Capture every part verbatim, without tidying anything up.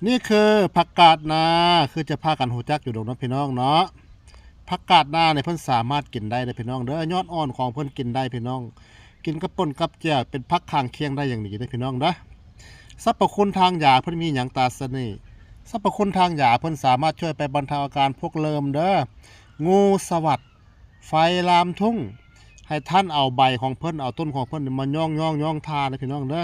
นี่คือผักกาดนา คือจะพากันฮู้จักอยู่ดอกเนาะพี่น้องเนาะ ผักกาดนาเนี่ยเพิ่นสามารถกินได้เด้อพี่น้องเด้อ ยอดอ่อนของเพิ่นกินได้พี่น้อง กินกับป่นกับแจ่ว เป็นผักข้างเคียงได้อย่างดีเด้อพี่น้องเด้อ สรรพคุณทางยาเพิ่นมีหยังตาเสน่ห์ สรรพคุณทางยาเพิ่นสามารถช่วยไปบรรเทาอาการพวกเริมเด้อ งูสวัด ไฟลามทุ่ง ให้ท่านเอาใบของเพิ่น เอาต้นของเพิ่นมาย่องย่องย่องทานะพี่น้องเด้อ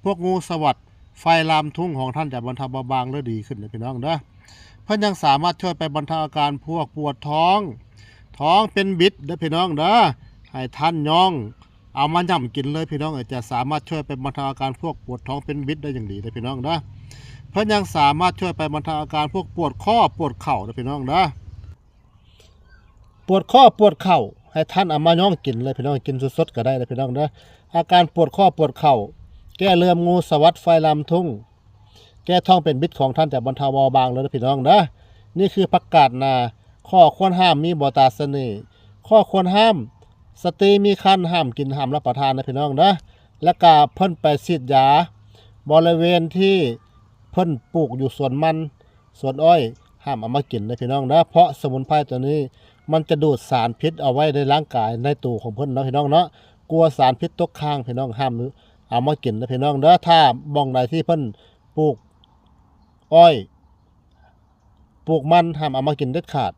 พวกงูสวัด ไฟลามทุ่งของท่านจะบรรเทาเบาบางและดีขึ้นนะพี่น้องเด้อ เพิ่นยังสามารถช่วยไปบรรเทาอาการพวกปวดท้อง ท้องเป็นบิดเด้อพี่น้องเด้อ ให้ท่านย่อง เอามาย่ำกินเลยพี่น้องเอ้ย จะสามารถช่วยไปบรรเทาอาการพวกปวดท้องเป็นบิดได้อย่างดีเลยพี่น้องเด้อ เพิ่นยังสามารถช่วยไปบรรเทาอาการพวกปวดข้อปวดเข่าเด้อพี่น้องเด้อ ปวดข้อปวดเข่า ให้ท่านเอามาย่องกินเลยพี่น้อง กินสดๆก็ได้เลยพี่น้องเด้อ อาการปวดข้อปวดเข่า แก้เริม งูสวัด ไฟลามทุ่ง แก้ท้องเป็นบิดของท่านจะบรรเทาเบาบางเลยนะพี่น้องเด้อ นี่คือผักกาดนา ข้อควรห้ามมีบ่ตาเสน่ห์ ข้อควรห้าม สตรีมีครรภ์ห้ามกินห้ามรับประทานนะพี่น้องเด้อ และก็เพิ่นไปฉีดยา บริเวณที่เพิ่นปลูกอยู่สวนมัน สวนอ้อย ห้ามเอามากินนะพี่น้องเด้อ เพราะสมุนไพรตัวนี้ มันจะดูดสารพิษเอาไว้ในร่างกายในตัวของเพิ่นเนาะพี่น้องเนาะ กลัวสารพิษตกค้างพี่น้อง ห้ามเอามากินนะพี่น้องเด้อ ถ้าบ่องใดที่เพิ่นปลูกอ้อย ปลูกมัน ห้ามเอามากินเด็ดขาด